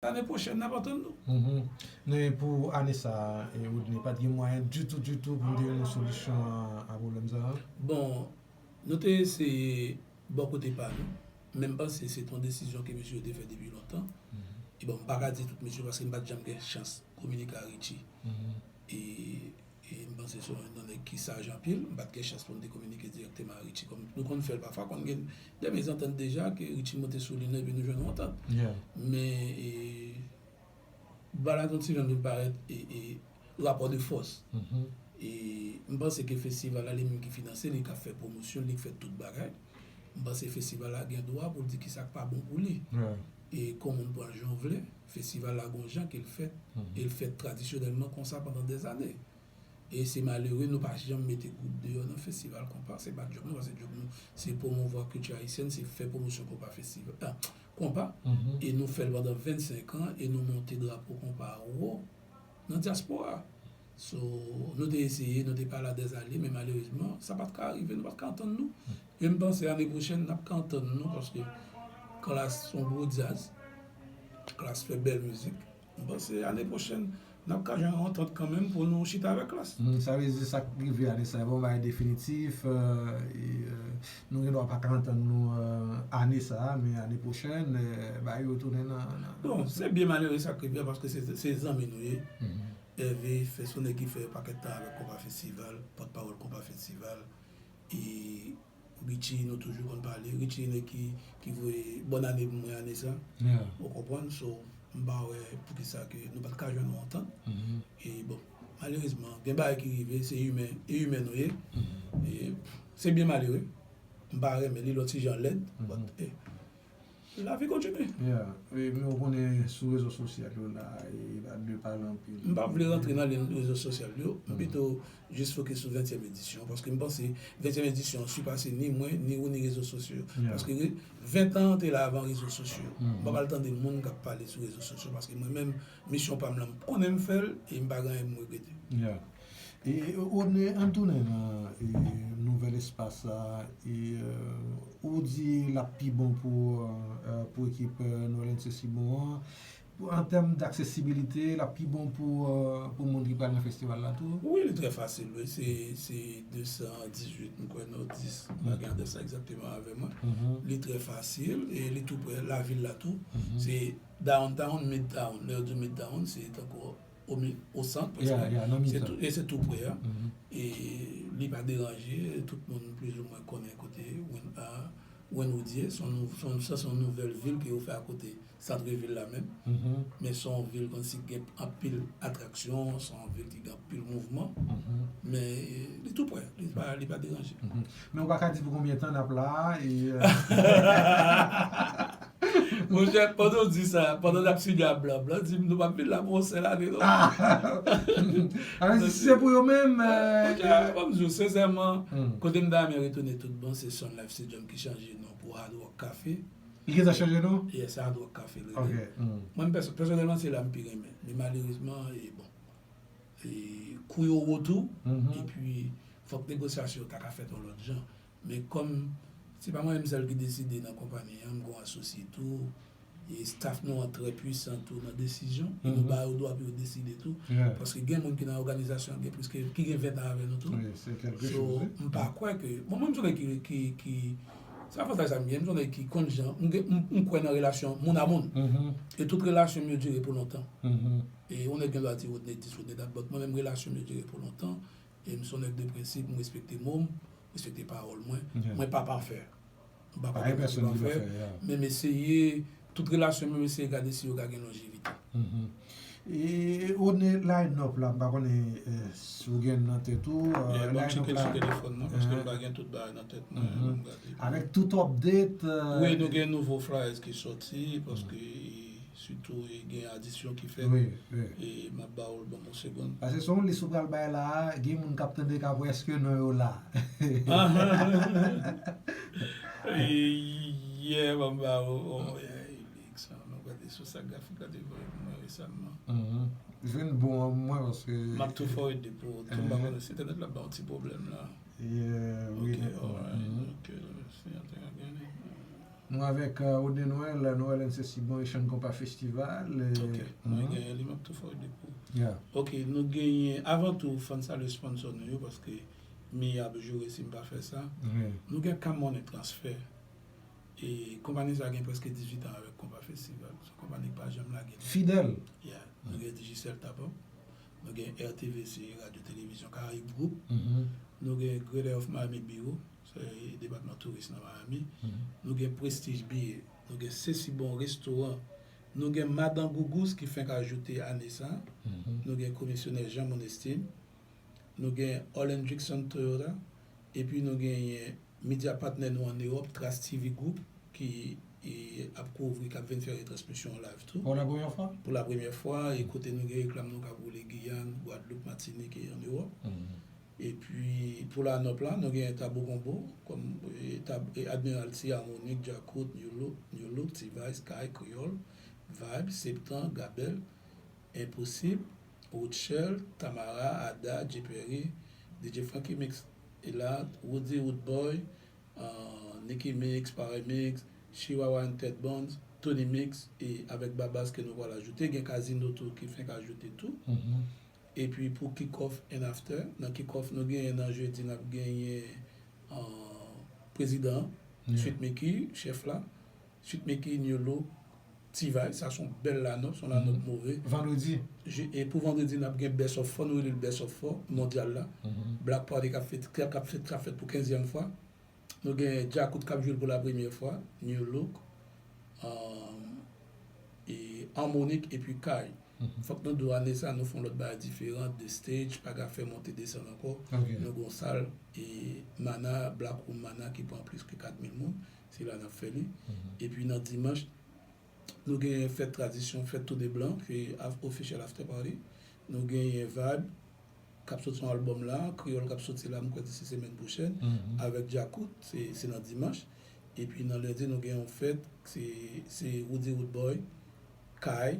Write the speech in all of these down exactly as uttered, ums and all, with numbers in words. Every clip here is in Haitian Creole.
Lane pwochèn, n ap antann nou. Mhm. Non, e pou ane sa a, e, Rodney, pa t gen mwayen ditou, ditou pou nou te jwenn yon solisyon a, a pwoblèm sa a? Bon, nou te eseye bò kote pa nou, men m panse se t yon desizyon ke mesye yo te fè depi lontan. Mhm. E bon, m pa ka di tout mesye paske m pa t janm gen chans kominike a Richie. Mhm. E E m panse se yon nèg ki saj anpil. M pa t gen chans pou m te kominike dirèkteman a Richie. Kòm nou konn fè l pafwa, konn gen de mezantant deja ke Richie monte sou li nan epi nou jwenn yon antant. Yeah. Men, e, bagay la t yon ti jan vin parèt, e, e, rapò de fòs. Mhm. E m panse ke festival la, li menm ki finanse, li k ap fè pwomosyon, li k fè tout bagay. M panse festival la gen dwa pou l di kisa k pa bon pou li. Yeah. E kòm moun pral jan w vle, festival la gon jan ke l fèt, mhm, e l fèt tradisyonèlman konsa pandan dèzane. E se malere, nou pa janm mete gwoup deyò nan festival konpa. Se pa djòb nou, paske djòb nou, se pwomouvwa kilti ayisyèn, se fè pwomosyon konpa festival, a, konpa. Mhm. E nou fè l pandan vennsenk an, e nou monte drapo konpa wo nan dyaspora. So, nou te eseye, nou te pale a dèzane, men malerezman, sa pa t ka rive, nou pa t ka antann nou. Mhm. E m panse ane pwochèn, n ap ka antann nou, paske Klass se yon gwo djaz, Klass fè bèl mizik. M panse ane pwochèn, n ap ka jwenn yon antant kanmenm pou nou chita avèk Klass. Hmm, sa vle di sa k rive ane sa a, bon, bagay definitif, euh, e, euh, nou gen dwa pa ka antann nou, euh, ane sa a, men ane pwochèn, euh, bagay yo tounen nan, nan, nan Bon, se byen malere sa k rive a, paske se, se zanmi nou ye. Mhm. Hervé, fè, se yon nèg ki fè pakèt tan avèk Konpa Festival, pòtpawòl Konpa Festival. E Richie, nou toujou konn pale. Richie, nèg ki, ki voye bòn ane pou mwen ane sa. Yeah. Ou konprann? So, m pa wè poukisa ke nou pa t ka jwenn yon antant. Mhm. E bon, malerezman, gen bagay ki rive, se imen, e imen nou ye. Mhm. E se byen malere. M pa renmen li, lòt ti jan lèd, mhm, but, eh, lavi kontinye. Yeah. E, men ou konnen sou rezo sosyal yo la, e, de pale anpil. M pa vle rantre nan liy rezo sosyal yo. M, mhm, pito jis fokis sou ventyèm edisyon, paske m panse ventyèm edisyon an sipase ni mwen, ni ou, ni rezo sosyo yo. Yeah. Paske re-, ven tan an te la avan rezo sosyo yo. Mhm. M pa pral tande moun k ap pale sou rezo sosyo, paske mwen menm, misyon pa m lan, m konnen m fè l, e m pa gen anyen pou m regrete. Yeah. E, e, Rodney, ann tounen nan, e, nouvèl espas la, e, euh, ou di l ap pi bon pou, euh, euh, pou ekip, euh, Noël and Ceci Bon an. Pou, an tèm d'aksesibilite, l ap pi bon pou, euh, pou moun ki pral nan festival la tou? Wi, li trè fasil, wi. Se, se de san dizuit, m kwè, non, dis. M pa gen adrès la egzakteman avè mwen. Mhm. Li trè fasil, e li tou prè lavil la tou. Mhm. Se downtown, midtown. Lè yo di midtown, se tankou o mi-, o sant, prèske. Yeah, yeah, nan mitan. Se tou, e se tou prè, a. Mhm. E li pa deranje, tout moun plizoumwen konnen kote Wynn, a, Wynwood ye. Se yon nou-, se yon, sa se yon nouvèl vil ke yo fè akote sant vil la menm. Mhm. Men se yon vil kòmsi ki gen anpil atraksyon, se yon vil ki gen anpil mouvman. Mhm. Men, e, li tou prè, li pa, li pa deranje. Mhm. Men ou pa ka di pou konbyen tan n ap la a, e, euh, Monchè, pandan w di sa, pandan n ap sibi a blan, blan di m nou p ap vin la pou yon sèl ane, non. Ah! Alò, si se pou yo menm, euh, Monchè, ban m di w sensèman, hmm, kote m ta renmen retounen tout bon, se Sun Life Stadium ki chanje non pou Hard Rock Cafe. Li gentan chanje non? Yes, Hard Rock Cafe l rele. Ok, hmm. Mwen, pèsò-, pèsonèlman, se la m pi renmen. Men malerezman, e bon, e kou yo wo tou, mhm, epi fòk negosyasyon yo ta ka fèt yon lòt jan. Men kòm se pa mwen menm sèl ki deside nan konpayi an, m gen yon asosye tou, e staff nou an trè pwisan tou nan desizyon, e nou, mhm, ba yo dwa pou yo deside tou. Yeah. Paske gen moun ki nan òganizasyon an gen plis ke, ki gen ven tan avè nou tou. Wi, se kèlke choz, wi. So, m pa kwè ke, bon, mwen, m se yon nèg ki, ki, ki, se avantaj sa m gen, m se yon nèg ki konn jan, m gen, m, m kwè nan relasyon moun a moun. Mhm. E tout relasyon m yo dire pou lontan. Mhm. E yon nèg gen dwa di Rodney dis, Rodney dat, but mwen menm relasyon m yo dire pou lontan. E m se yon nèg de prensip, m respekte mo m, m respekte pawòl mwen. Yeah. Mwen pa pafè. M pa konn moun ki pafè, yeah, men m eseye, tout relasyon m, m eseye gade si yo ka gen lonjevite. Mhm. E Rodney, line-up la, m pa konnen, eh, si w gen nan tèt ou, eh, yeah, ban m tcheke sou telefòn mwen, paske m pa gen tout bagay nan tèt mwen, mhm, ban m gade. Avèk tout update, eh, wi, nou gen nouvo flyers ki sòti, paske, mhm, sitou, e gen adisyon ki fèt. Wi, wi. E m ap ba w l, ban m yon segonn. Paske se yon lis ou pral bay la a, gen moun k ap tande k ap wè èske non yo la. Ahan. E, yeah, ban m ba w, oh, yeah, Elix, m ap gade sou sa grafik la te voye pou mwen resamman. Mhm. Jwenn bon an mwen paske m ap tou forward li pou ou tou, m pa konnen si entènèt la ba yon ti pwoblèm la. Yeah, wi. Ok, alright. Mhm. Ok, si entènèt gen li. Nou avèk Odne Noël, Noël and Ceci Bon Echann Konpa Festival. Ok, mwen genyen li, m ap tou fè de pou. Ok, nou genyen, avan tou, fò n salye sponsò nou yo, paske Mia ap joure si m pa fè sa. Nou gen Camone Transfer. E konpani sa gen prèske dizuit an avèk Konpa Festival. Se yon konpani ki pa janm lage. Fidèl. Yeah. Nou gen Digicel Top Up. Nou gen R T V C, Radyo Televizyon Karayib Group. Nou gen Greater of Miami Bureau, se Depatman Touris nan Miami. Nou gen Prestige Billet. Nou gen Ceci Bon Restoran. Nou gen Madan Gougous ki fenk ajoute ane sa. Nou gen Komisyonè Jean Monestime. Nou gen All Hendrickson Toyota. Epi nou genyen medya patnè nou an Ewòp, Trace T V Group, ki e, ap kouvri, k ap vin fè retransmisyon an live tou. Pou la premyè fwa? Pou la premyè fwa, e kote nou gen reklam nou k ap woule Giyàn, Gwadloup, Matinik e an Ewòp. Epi pou la nòp la, nou gen Tabou Konbo, kòm e, tab, e, Admiralty, Harmonic, Djakout, New Look, New Look, T-Vice, Kay, Kreyòl, Vibe, Septan, Gabèl, Enposib, Rothshell, Tamara, Ada, J Perry, D J Frankie Mix, e la, Roody Roodboy, uh, Nicky Mix, Parey Mix, Chihuahua and Ted Bones, Tony Mix, e avèk Babas ke nou pral ajoute. Gen Casino tou ki fenk ajoute tou. Epi pou Kick Off and After, nan Kick Off nou genyen nan jedi, n ap genyen uh, Prezidan, Sweet Micky, chèf la, Sweet Micky, New Look, T-Vice, sa se yon bèl line-up, se yon line-up move. Vandredi. E pou vandredi, n ap gen Best of Four, nou rele l Best of Four, mondyal la. Black Party k ap fèt, k ap fèt, k ap fèt pou kenzyèm fwa. Nou gen Djakout k ap jwe l pou la premyè fwa, New Look, um, e Harmonic epi Kay. Fòk nou di w ane sa, nou fè yon lòt bagay diferan, de stage, pa ka fè monte desann ankò. Nou gen yon sal, e Mana, Black Room Mana ki pran plis ke kat mil moun, se la n ap fè li. Epi nan dimanch, nou gen fèt tradisyon, fèt Tou de Blan, ki af, official after party. Nou genyen Vibe, k ap soti yon albòm la, Kreyòl k ap soti la, m kwè disi semèn pwochèn, avèk Djakout, se, se nan dimanch. Epi nan lendi, nou gen yon fèt, se, se Roody Roodboy, Kay,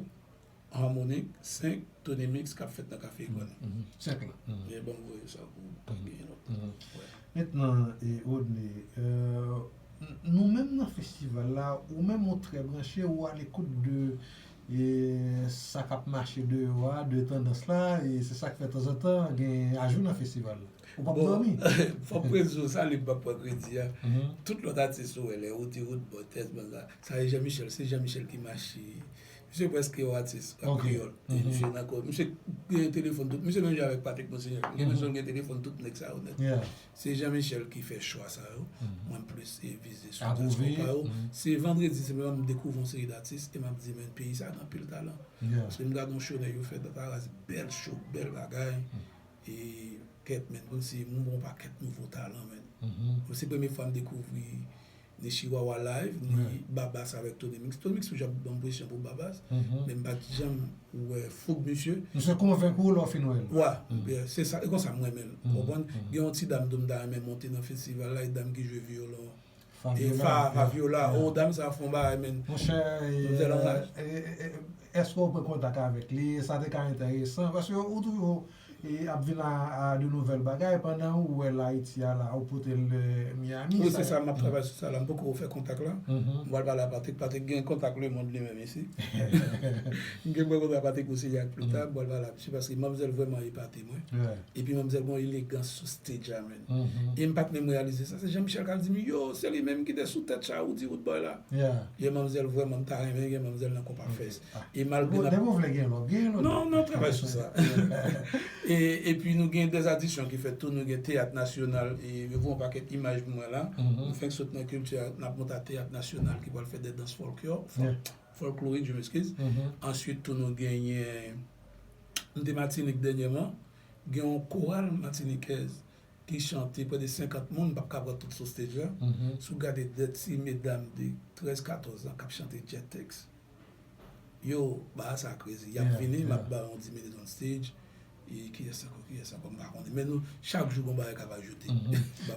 Harmonic, Senk, Tony Mix k ap fèt nan Kafe Egòn. Senk la. Ye, ban m voye sa pou w genyen nòt. Mentnan, e, Odney, e, n, nou menm nan festival la, ou menm ou trè branche, ou alekout de, e, sa k ap mache deyò a, de tandans la, e se sa k fè tanzantan gen ajou nan festival la. Ou p ap dòmi. Fò m prese w, sa li m p ap pran kredi a. Tout lòt atis ou wè, lè Roody Roodboy, Test Band la, sa e Jean Michel, se Jean Michel ki mache. Misye prèske yon atis an kreyòl. E misye nan kò, misye gen telefòn tout, misye menm jan avèk Patrick Monsignor. Gen bezwen gen telefòn tout nèg sa yo nèt. Se Jean Michel ki fè chwa sa yo. Mwen m plis e vize sou dyas konpa yo. Se vandredi, se menm m dekouvri yon seri d atis e m ap di, men peyi sa gen anpil talan. Paske m gade yon show nèg yo fè Dataras, bèl show, bèl bagay. E kèt, men, kòmsi m wè yon pakèt nouvo talan, men. Se premye fwa m dekouvri ni Chihuahua Live, ni Babas avèk Tony Mix. Tony Mix toujou ap ban m presyon pou Babas, men m pa t janm wè foug misye. Misye konvenk ou lè w fin wè l. Wi, se sa, e konsa m renmen l. Ou konprann? Gen yon ti dam tou m ta renmen monte nan festival la, e dam ki jwe vyolon. E Fa, Fabiola, o, dam sa fè yon bagay, men. Monchè, e, e, e, èske w pran kontak avèk li? Sa te ka enteresan, paske ou toujou e ap vin a, a de nouvèl bagay pandan ou wè l Ayiti a la, ou pote l, e, Miami. Wi, se sa, m ap travay sou sa la. M poko fè kontak la. M pral pale a Patrick. Patrick gen kontak lemonn li menm isi. M gen mwen kontak Patrick Roussillak pli ta, m pral pale a misye paske manmzèl vrèman epate mwen. Epi manmzèl gen yon elegans sou stage a, men. E m pa t menm reyalize sa. Se Jean Michel k al di m, yo, se li menm ki te sou tèt cha Roody Roodboy la. Ye manmzèl vrèman, m ta renmen gen manmzèl nan Konpa Fest. E malgre n ap... Depi w vle gen lòt, gen lòt. Non, n ap travay sou sa. E, epi nou gen dèz adisyon ki fèt tou, nou gen Teyat Nasyonal, e yo voye yon pakèt imaj pou mwen la. Nou fenk sot nan kilti a, n ap monte a Teyat Nasyonal ki pral fè de dans folklò, fol-, folklorik, je m'excuse. Answit tou nou genyen, m te Matinik dènyèman, gen yon koral matinikèz ki chante, prè de senkant moun, m p ap ka pran tout sou stage la. Si w gade de ti medam de trèz, katòz an k ap chante Jet Tex. Yo, bagay sa crazy. Y ap vini, m ap ba yo yon dis minit on stage. E kiyès ankò, kiyès ankò, m pa konnen. Men nou, chak jou gon bagay k ap ajoute.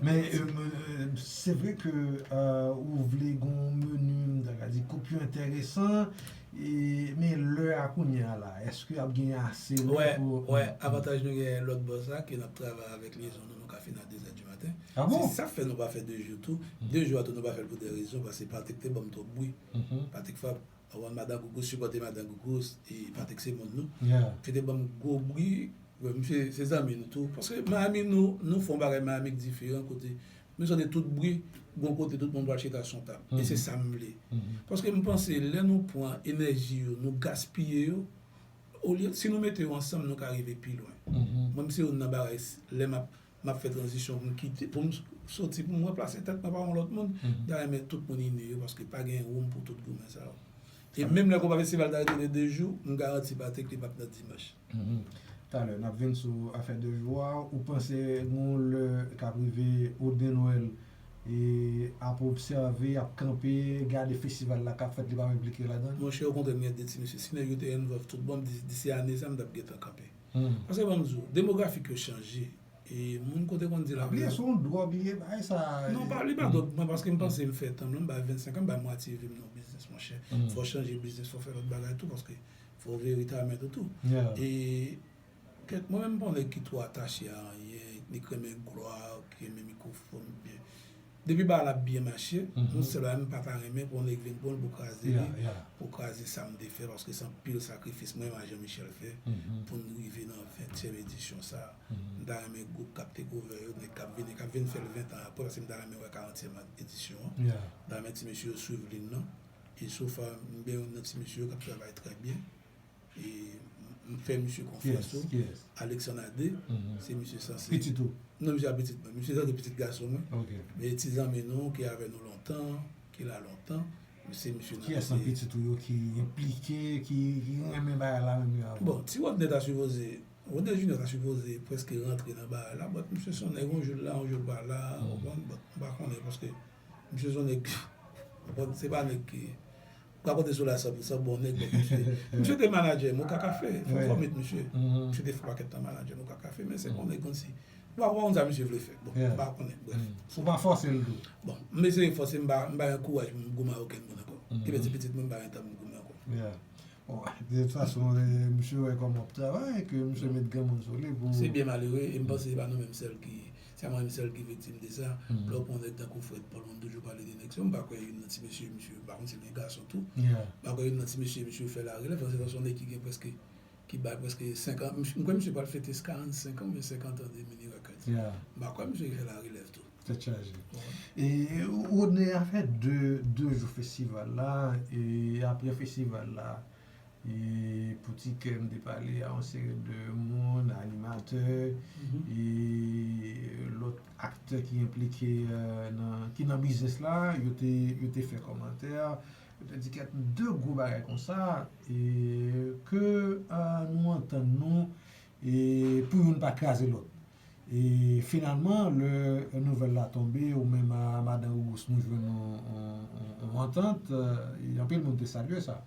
Men, e, se vre ke, e, ou vle gon meni, m ta ka di, koup yo enteresan, E, men lè a kounye a la, èske ap gen ase lè Wè, pou... wè, avantaj nou gen lòt bò sa, ke n ap travay avèk lyezon nou, nou ka fin a de zè di maten. Ah bon? Se sa k fè nou pa fè de jou tou. De jou a tou, nou pa fè l pou de rezon, paske Patrick te ban m twòp bri. Mhm. Patrick Fab, ou konn Madan Gougous, sipòte Madan Gougous, e Patrick se moun nou. Yeah. Yo te ban m gwo bri, wè, misye se zanmi nou tou. Paske Miami, nou, nou fè yon bagay Miami ki diferan, kote nou sòti tout bri, gon kote tout moun pral chita sou yon tab. E se sa m vle. Mhm. Paske m panse, lè nou pran enèji yo, nou gaspiye yo, olye, si nou mete yo ansanm, nou ka rive pi lwen. Mhm. Mwen, m se youn nan bagay, s- lè m ap, m ap fè tranzisyon pou m kite, pou m soti, pou m ranplase tèt mwen pa yon lòt moun, Mhm. ta renmen tout moun ini yo, paske pa gen woum pou tout goumen sa yo. E menm lè konpa festival ta retounen de jou, m garanti Patrick li p ap nan dimanch. Mhm. Talè, n ap vin sou afè de jou a. Ou panse gon lè k ap rive Odin Noël e ap obsève, ap kanpe, gade festival la k ap fèt, li pa enplike ladan l? Monchè, okontrè, m gen de ti mesye. Si nèg yo te involve tout bon, di- disi ane sa, m t ap gentan kanpe. Hmm. Paske ban m di w, demografik yo chanje. E moun kote konn di la. Bliye se yon dwòg li ye, bagay sa. Non, pa, li pa dwòg, mwen, paske m panse m fè tan m lan, m bay vennsenk an, m bay mwatye vi m nan biznis, monchè. Mm. Fò w chanje biznis, fò w fè lòt bagay tou, paske fò w vire retirement ou tou. Yeah. E, kèt, mwen menm m pa yon nèg ki twò atache a anyen, ni ki renmen glwa, ki renmen mikwofòn, byen. Depi bagay la ap byen mache, Mhm. yon sèl bagay m pa ta renmen pou yon nèg vin pran l pou kraze li, Yeah, yeah. pou kraze sa m te fè, paske se anpil sakrifis mwen menm ak Jean Michel fè Mhm. pou n rive nan ventyèm edisyon sa. Mhm. M ta renmen gwoup k ap take over yo, nèg k ap vini, k ap vin fè l ven tan apre, paske m ta renmen wè karantyèm edisyon an. Yeah. M ta renmen ti mesye yo swiv liy nan. E so far, m gen youn nan ti mesye yo k ap travay trè byen. E m fè misye konfyans Kiyès? tou. Kiyès? Alexandre Adé, Mhm. se misye sanse. Pitit ou? Non, misye a pitit mwen. Misye sanse pitit gason mwen. Ok. Men ti zanmi nou ki avè nou lontan, ki la lontan. Se misye nan Kiyès nan pitit ou yo ki enplike, ki, ki renmen bagay la menm jan avè w? Bon, ti Rodney ta sipoze, Rodney Junior ta sipoze prèske rantre nan bagay la, but misye se yon nèg, yon jou l la, yon jou l pa la, ou konprann, but m pa konnen, paske misye se yon nèg, ou konprann, se pa nèg ki, m ka konte sou la san pou san, bon nèg, but misye, misye te manadjè m, Okaka fè, fò, fò met misye. Mhm. Misye te fè pakèt tan manadjè m, Okaka fè, men se pa yon nèg konn si, m pa konn sa misye vle fè, bon, Yeah. m pa konnen, brèf. Mm. Ou pa fòse l tou? Bon, m eseye fòse, m pa, m pa gen kouraj pou m goumen ak okenn moun ankò. Mhm. Ki pèdi pitit mwen, m pa gen tan pou m goumen ankò. Yeah. Bon, de tout fason, eh, misye wè kòman w ap travay, ke misye met granmoun sou li pou... Se byen malere, e m panse se pa nou menm sèl ki, se pa mwen menm sèl ki viktim de sa. Mhm. Lè w pran yon nèg tankou Fred Paul, moun toujou pale de nèg sa yo, m pa kwè youn nan ti mesye, misye, m pa konn si l gen gason tou. Yeah. M pa kwè youn nan ti mesye, misye fè larelèv, paske se yon nèg ki gen prèske, ki bay prèske senkant, m kwè misye pral fete karannsenk an, oubyen senkant an de Mini Records. Yeah. M pa kwè misye fè larelèv tou. Tèt chaje. E Rodney, afè de, de jou festival la, e apre festival la, e pou ti kè m te pale a yon seri de moun, animatè, e lòt aktè ki enplike, euh, nan, ki nan biznis la, yo te, yo te fè kòmantè, yo te di kèk de gwo bagay konsa, e ke, euh, nou antann nou, e pou youn pa kraze lòt. E finalman, lè nouvèl la tonbe, ou menm a Madan Gougous, nou jwenn yon, yon, yon, yon antant, euh, e anpil moun te salye sa.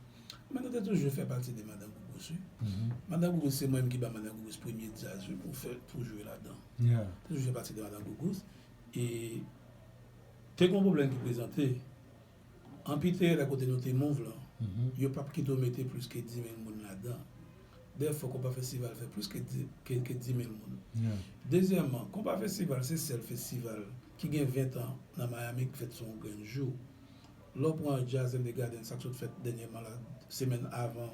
Men nou te toujou fè pati de Madan Gougous, wi. Mhm. Madan Gougous, se mwen menm ki ba Madan Gougous premye djaz, wi, pou fè, pou jwe ladan. Yeah. Te toujou fè pati de Madan Gougous. E te gen yon pwoblèm ki prezante. Anpil teyè la kote nou te move lan, Mhm. yo p ap kite w mete plis ke dis mil moun ladan. Dayè, fòk Konpa Festival fè plis ke di, ke, ke dis mil moun. Yeah. Dezyèmman, Konpa Festival se sèl festival ki gen ven tan nan Miami ki fèt sou yon grenn jou. Lè w pran Jazz in the Garden, sa k sot fèt dènyèman la, semèn avan,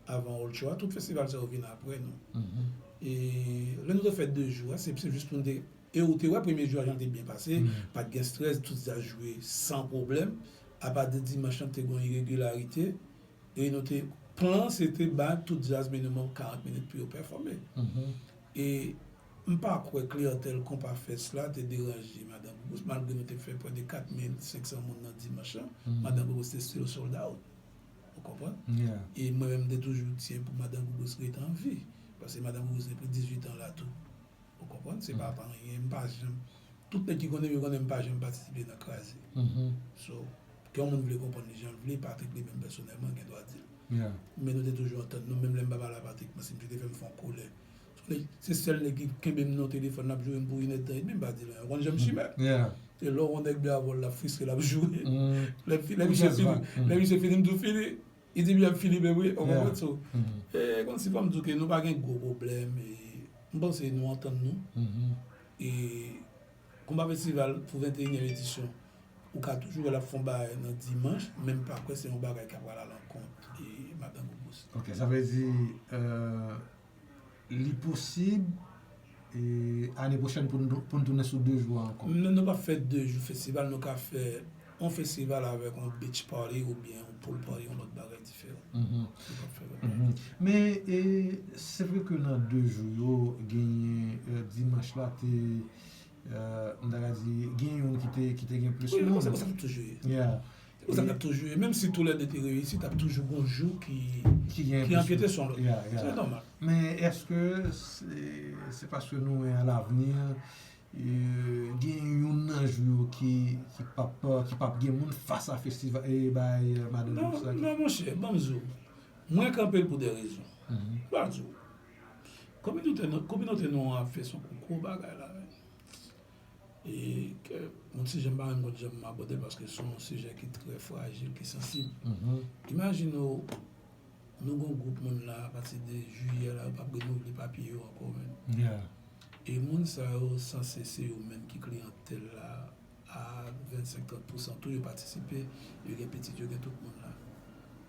avan Old Show a, tout festival sa yo vin apre nou. Mhm. E lè nou te fè de jou a, se, se jis pou nou te, e ou te wè premye jou a jan l te byen pase, Mm. pa t gen strès, tout jazz jwe san pwoblèm. Apa de dimanch lan, te gen yon iregilarite. E nou te, plan se te ba tout jazz minimòm karant minit pou yo pèfòme. Mhm. E m pa kwè kliyantèl Konpa Fest la te deranje Madan Gougous, malgre nou te fè prè de kat mil senk san moun nan dimanch lan, Mhm. Madan Gougous te still sold out. Ou konprann? Yeah. E mwen menm, m te toujou tyen pou Madan Gougous rete an vi. Paske Madan Gougous gen plis dizuit an la tou. Ou konprann? Se pa, pa anyen, m pa janm. Tout nèg ki konnen m, yo konnen m pa janm patisipe nan kraze. Mhm. So, ke yon moun vle konprann li jan l vle, Patrick li menm pèsonèlman gen dwa di l. Yeah. Men nou te toujou antann nou, menm lè m pa pale a Patrick, paske misye te fè m fè yon kolè. Se sèl nèg ki kenbe m nan telefòn, l ap joure m pou inèdtan edmi, m pa di l anyen. Ou konn jan m chimè? Yeah. E lè w wè yon nèg byen avè w, l ap fristre, l ap joure. Mm. Lè m fi-, lè Pou misye jazz fini, la. Mm. Lè misye fini, m tou fini. Li di byen Filipe wi, ou konprann? So, e, kòmsi fò m di w ke nou pa gen gwo pwoblèm, e, m panse nou antann nou. E, Konpa Festival pou venteyinyèm edisyon, ou ka toujou wè l ap fè yon bagay nan dimanch, men m pa kwè se yon bagay k ap pral alankont, e, Madan Gougous. Ok, sa vle di, euh, li posib, e, ane pwochèn pou n, pou n tounen sou de jou a ankò. Men nou p ap fè de jou festival, nou ka fè yon festival avèk yon beach party oubyen yon pool party, yon lòt bagay diferan. Nou p ap fè lòt bagay. Men, e, se vre ke nan de jou yo, genyen, e, dimanch la te, e, m ta ka di, gen youn ki te, ki te gen plis moun. Wi, men konsa, konsa l ap toujou ye. Yeah. Konsa l ap toujou ye. Menm si toulède te reyisi, t ap toujou gon jou ki, ki anpyete sou lòt. Yeah, yeah. Se nòmal. Men èske se, se paske nou wè alavni, e, gen youn nan jou yo ki, ki p ap, ki p ap gen moun fas a festival, e, bay, e, Madan Gougous la? Non, monchè, ban m di w. Mwen kanpe l pou de rezon. M pral di w. Kominote nou, kominote nou an ap fè son gwo bagay la, men. E ke, yon ti jan m pa menm konn jan m abòde l paske se yon sijè ki trè frajil, ki sansib. Imajine w, nou gon gwoup moun la, apati de jiyè la, yo p ap renouvle papye yo ankò, men. E moun sa yo sanse se yo menm ki kliyantèl la a vennsenk trant pousan tou, yo patisipe, yo gen pitit, yo gen tout moun la.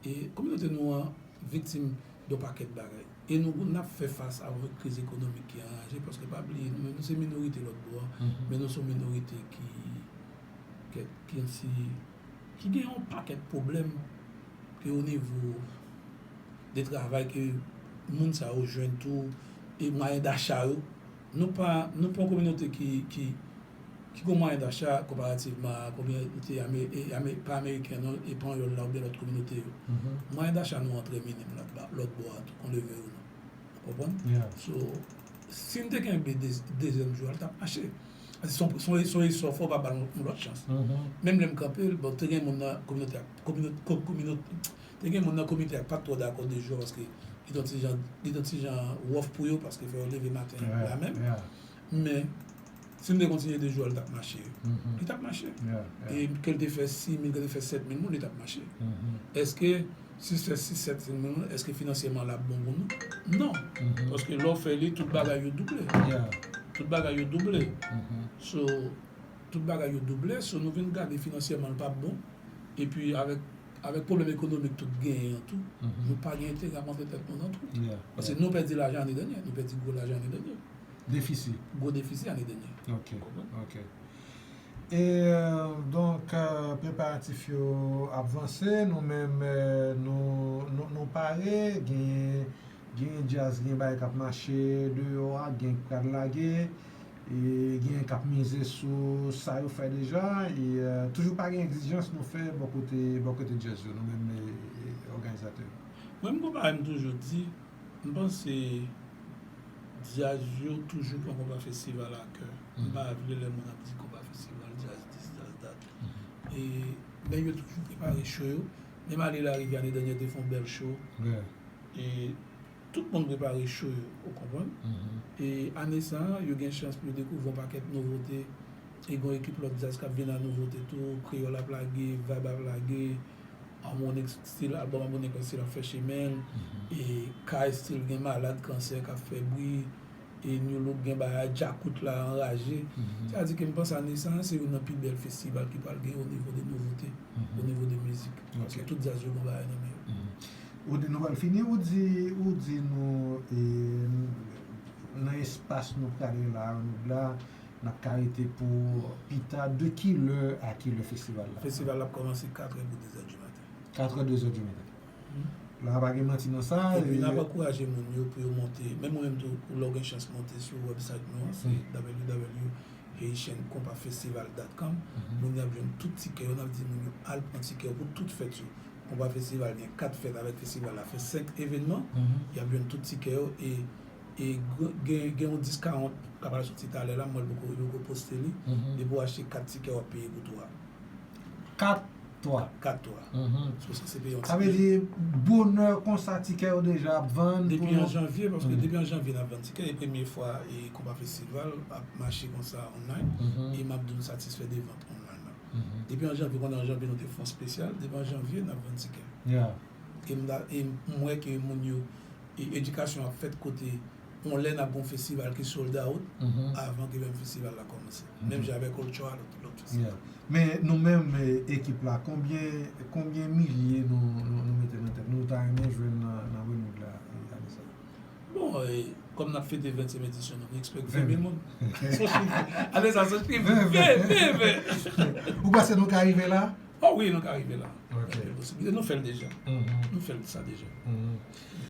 E kominote nou an viktim de yon pakèt bagay. E nou, n ap fè fas a yon kriz ekonomik ki anraje, paske pa bliye, nou menm, nou se minorite lòt bò a, men nou se yon minorite ki, ki, ki, ki gen yon pakèt pwoblèm ke o nivo de travay ke moun sa yo jwenn tou, e mwayen dacha yo. Nou pa, nou pa yon kominote ki, ki, ki gon mwayen dacha konparativman a kominote ame-, e, ame-, pa ameriken non, e panyòl la oubyen lòt kominote yo. Mwayen dacha nou an trè minim lòt ba-, lòt bò a tou, qu'on le veuille ou non. Ou konprann? So, si n te kenbe de-, dezyèm jou a, li t ap mache. Paske se yon, se yon, se yon esò fò, pa ba l yon lòt chans. Menm lè m kanpe l, bon, te gen moun nan kominote a, komino-, ko-, komino-, te gen moun nan komite a k pa t twò dakò de jou a, paske li t yon ti jan, li t yon ti jan wòf pou yo, paske fò yo leve maten la menm. Men, si n te kontinye de jou a, li t ap mache. Li t ap mache. E ke l te fè sis mil, ke l te fè sèt mil moun, li t ap mache. Èske si l fè sis, sèt mil moun, èske finansyèman l ap bon pou nou? Non. Paske lè w fè li, tout bagay yo double. Tout bagay yo double. So, tout bagay yo double, so nou vin gade finansyèman l p ap bon. Epi avèk, avèk pwoblèm ekonomik tout genyen an tou, nou pa gen enterè ap rantre tèt nou nan twou. Paske nou pèdi lajan ane dènye, nou pèdi gwo lajan ane dènye. Defisi. Gwo defisi ane dènye. Ok, ok. E, euh, donk, euh, preparatif yo ap vanse, nou menm, euh, nou, nou, nou pare, gen, gen djaz, gen bagay k ap mache deyò a, gen k pral lage, e gen k ap mize sou sa yo fè deja, e, euh, toujou pa gen egzijans nou fè bò kote, bò kote djaz yo, nou menm, e, e, òganizatè yo. Mwen, m konpare, m toujou di, M panse djaz yo toujou pran Konpa Festival a kè. M pa vle lè moun ap di Konpa Festival, djaz dis, djaz dat. E, men yo toujou prepare cho yo. Menm ale Larivye ane dènye te fè yon bèl cho. E tout moun prepare cho yo, ou konprann? E ane sa a, yo gen chans pou yo dekouvri yon pakèt nouvote. E gen yon ekip lòt djaz k ap vin a nouvote tou. Kreyòl ap lage, Vibe ap lage. Harmonik Style, albòm Harmonik Style ap fè chemen l. E Kay Style gen Malad Kansè k ap fè bri. E New Look gen bagay, Djakout la anraje. Sa di ke m panse ane sa a, se youn nan pi bèl festival ki pral gen o nivo de nouvote, o nivo de mizik. Paske tout djaz yo gen bagay nan men yo. Ou di nou pral fini, ou di, ou di nou, e, nan espas nou prale la, nou la, n ap ka rete pou pita, de ki lè a ki lè festival la? Festival la ap kòmanse katrè pou dezè di maten. Katrè, dezè di maten. La, pa gen manti nan sa. Epi n ap ankouraje moun yo pou yo monte. Menm ou menm tou, lè w gen chans monte sou website nou an, se w w w Haitian Compa Festival dot com. Moun yo ap jwenn tout tikè yo, n ap di moun yo al pran tikè yo pou tout fèt yo. Konpa Festival gen kat fèt avèk festival la, fè senk evènman, y ap jwenn tout tikè yo e, e gen, gen yon discount k ap al soti talè la, m wè l poko, yo poko poste li. Depi w achte kat tikè, w ap peye pou twa. Kat twa. Kat twa. So, sa se peye yon tikè. Sa vle di, bonè konsa, tikè yo deja ap vann. Depi an janvye, paske depi an janvye n ap vann tikè, e premye fwa e Konpa Festival ap mache konsa online, e m ap di w m satisfè de vant online nan. Depi an janvye, konnen an janvye nou te fè yon espesyal, depi an janvye n ap vann tikè. Yeah. E m da- e m wè ke moun yo, e edikasyon ap fèt kote yon lè n ap gen yon festival ki sold out avan ke menm festival la kòmanse. Menm jan avèk Ultra, lòt lòt festival. Men nou menm, eh, ekip la, konbyen konbyen milye nou nou, nou mete nan tèt nou ta renmen jwenn nan, nan Renaud la, eh, ane sa? Bon, eh, kòm n ap fete ventyèm edisyon, nou expect ven mil moun. Ane sa, se ven, ven, ven. Ou panse nou ka rive la? Oh wi, nou ka rive la. Ok. Nou fè l deja. Nou fè l sa deja.